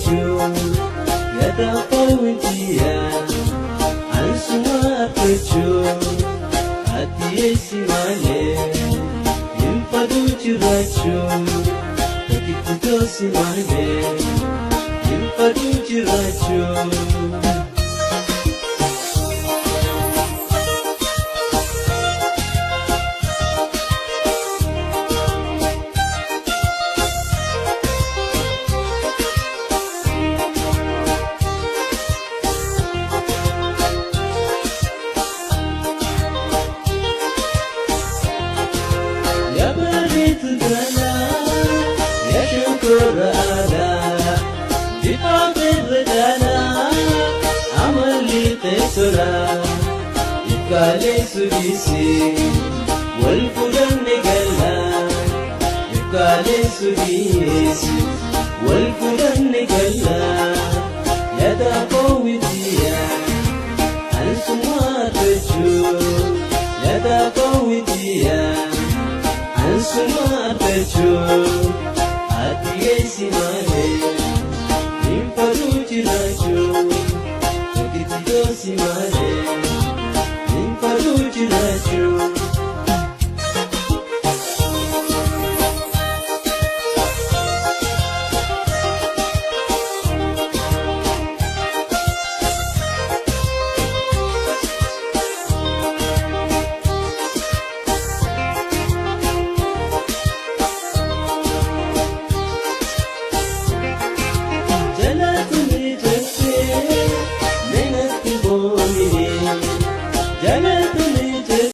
Jechuu gataafaa wantiyaa ansuma argachuu ati eessi malee hin faduu jiraachuu tokkitti toosi malee hin faduu jiraachuu. Yabareetu galaa yaashunkora aadaa bifa irra caalaa amalli teessoraa ifkaalee sudiisee wal fuudhanne galaa ifkaalee sudiisee wal fuudhanne galaa.